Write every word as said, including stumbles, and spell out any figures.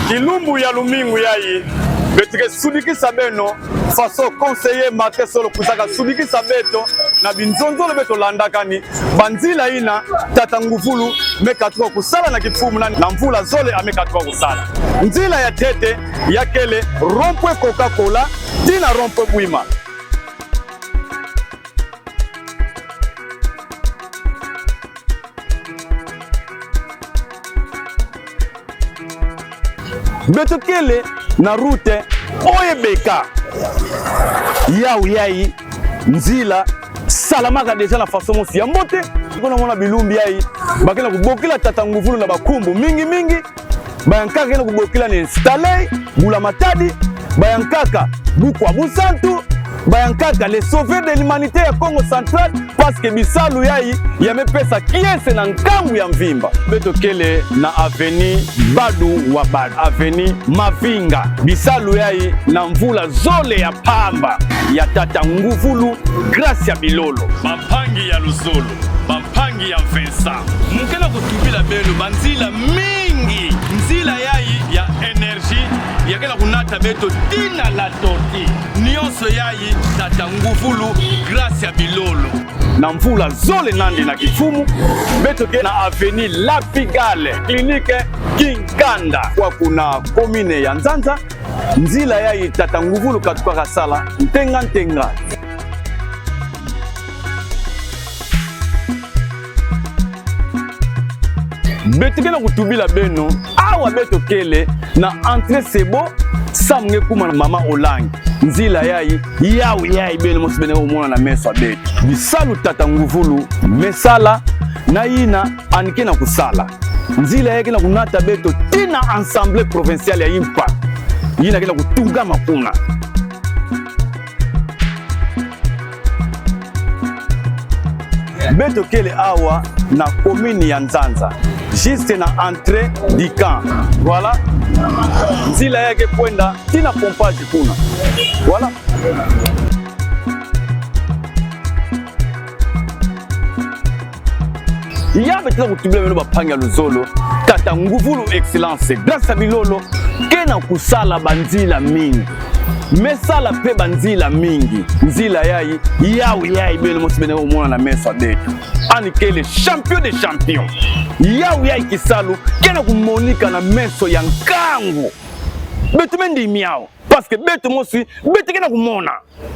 Kilumbu ya lumingu yayi, beto ke sudikisa beno, faso conseiller Martin Solo kuzaka sudikisa beto, na binzonzolo beto landakani, banzila yina, tata Nguvulu, me katuka kusala na kifumu na, na mvula zole ame katuka kusala. Nzila ya ntete, ya kele, rond-point Coca-Cola, tii na rond-point Bwima. Beto kele na route O E B K. Yawu yayi nzila salamaka déjà na faso mosi ya mbote. Ko na mona bilumbu yayi, ba ke na kubokila tata Nguvulu na bankumbu mingi mingi. Bayankaka ke na kubokila ni Stanley, Mbula Matadi, bayankaka Bukwa Busantu, bayankaka le sauveur de l'humanité ya Kongo Central, parce que bisalu yayi ya me pesa kiese na nkangu ya mvimba. Beto kele na avenue Badu wa Badu, avenue Mavinga. Bisalu yayi na mvula zole ya mpamba ya tata Nguvulu Gracia Bilolo. Bampangi ya luzolo, bampangi ya Vincent, mu ke na kutubila beno banzila mingi. Nzila yayi ya Énergie ya ke na kunata beto tii na La Tortue. Nyonso yayi tata Nguvulu Gracia Bilolo. Na mvula zole nandi na kifumu, beto ke na avenue La Pigalle, clinique Kinkanda, kwa kuna commune ya Nzanza. Nzila yayi tata Nguvulu katuka kasala ntenga ntenga. Beto ke na kutubila beno, awa beto kele na entrée Sebo, samu nge kuma na mama Olangi. Nzila yayi, yawu yayi beno mosi beno ke kumona na meso ya beto. Bisalu tata Nguvulu me sala, na yina ani ke na kusala. Nzila yayi ke na kunata beto tii na Assemblée provinciale ya Impa, yina ke na kutungama kuna. Beto kele awa na commune ya Nzanza, juste na entrée du camp. Voilà. Nzila yayi ke kwenda tii na pompage kuna. Voilà. Ya beto ke na kutubila beno bampangi ya luzolo, tata Nguvulu Excellence Gracia Bilolo ke na kusala banzila mingi. Me sala mpe banzila mingi. Nzila yayi, yawu yayi beno mosi beno ke kumona na meso ya beto. Ani kele champion des champions. Yawu yayi kisalu ke na kumonika na meso ya nkangu. Beto me ndimi yawu. Parce que beto mosi, beto ke na kumona.